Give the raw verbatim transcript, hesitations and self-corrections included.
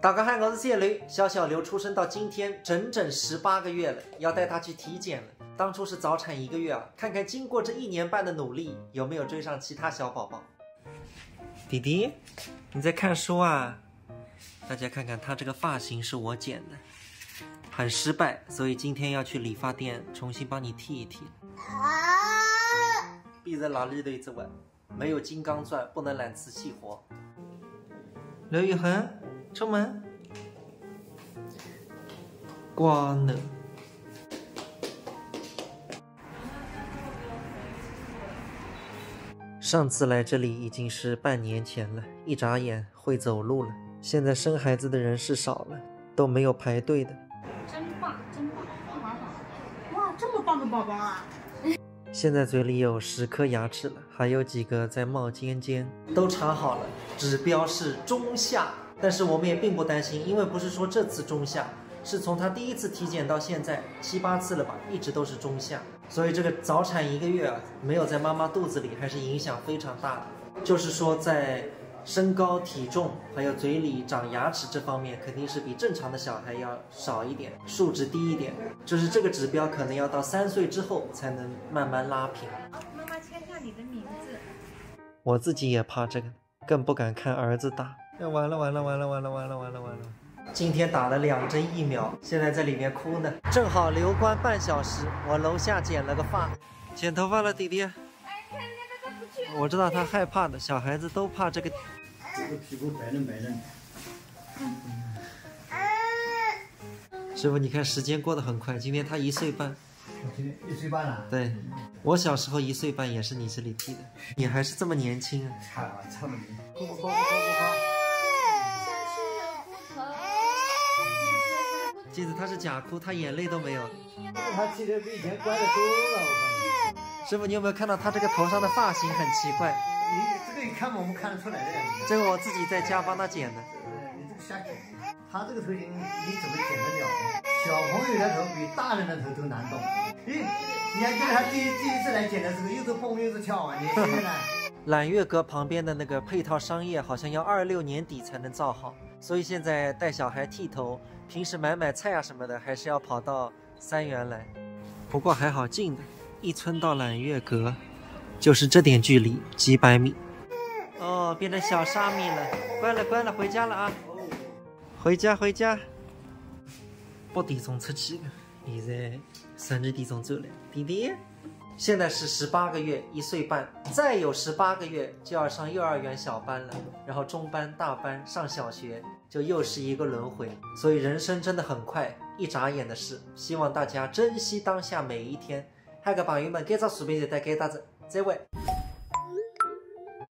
大家好，我是小刘。小小刘出生到今天整整十八个月了，要带他去体检了。当初是早产一个月啊，看看经过这一年半的努力，有没有追上其他小宝宝。弟弟，你在看书啊？大家看看，他这个发型是我剪的，很失败，所以今天要去理发店重新帮你剃一剃。闭着拉力的一只碗。 没有金刚钻，不能揽瓷器活。刘宇恒，出门。光呢？上次来这里已经是半年前了，一眨眼会走路了。现在生孩子的人是少了，都没有排队的。真棒，真棒，棒棒棒！哇，这么棒的宝宝啊！现在嘴里有十颗牙齿了，还有几个在冒尖尖。都查好了，指标是中下，但是我们也并不担心，因为不是说这次中下，是从他第一次体检到现在七八次了吧，一直都是中下。所以这个早产一个月啊，没有在妈妈肚子里，还是影响非常大的。就是说，在身高、体重还有嘴里长牙齿这方面，肯定是比正常的小孩要少一点，数值低一点。就是这个指标可能要到三岁之后才能慢慢拉平。妈妈签下你的名字。我自己也怕这个，更不敢看儿子打。哎，完了完了完了完了完了完了完了！今天打了两针疫苗，现在在里面哭呢。正好留观半小时，我楼下剪了个发。剪头发了，弟弟。我知道他害怕的，小孩子都怕这个。这个屁股白嫩白嫩的。师傅，你看时间过得很快，今天他一岁半。我今天一岁半了。对，我小时候一岁半也是你这里剃的，你还是这么年轻啊。啊，这么年轻。记得他是假哭，他眼泪都没有。他剃得比以前乖得多了，我感觉。师傅，你有没有看到他这个头上的发型很奇怪？你这个一看嘛，我们看得出来的呀。这个我自己在家帮他剪的。你这个瞎剪。 他这个头型你怎么剪得了？小朋友的头比大人的头都难动。咦，你还记得他第一第一次来剪的时候，又是蹦又是跳啊？你现在呢？揽月阁旁边的那个配套商业好像要二六年底才能造好，所以现在带小孩剃头，平时买买菜啊什么的，还是要跑到三元来。不过还好近的，一村到揽月阁就是这点距离，几百米。哦，变成小沙弥了，乖了乖了，回家了啊。 回家，回家。八点钟出去的，现在十二点钟转来。弟弟，现在是十八个月，一岁半，再有十八个月就要上幼儿园小班了，然后中班、大班，上小学，就又是一个轮回。所以人生真的很快，一眨眼的事。希望大家珍惜当下每一天。嗨，各位朋友们，今朝视频就到搿搭子，再会。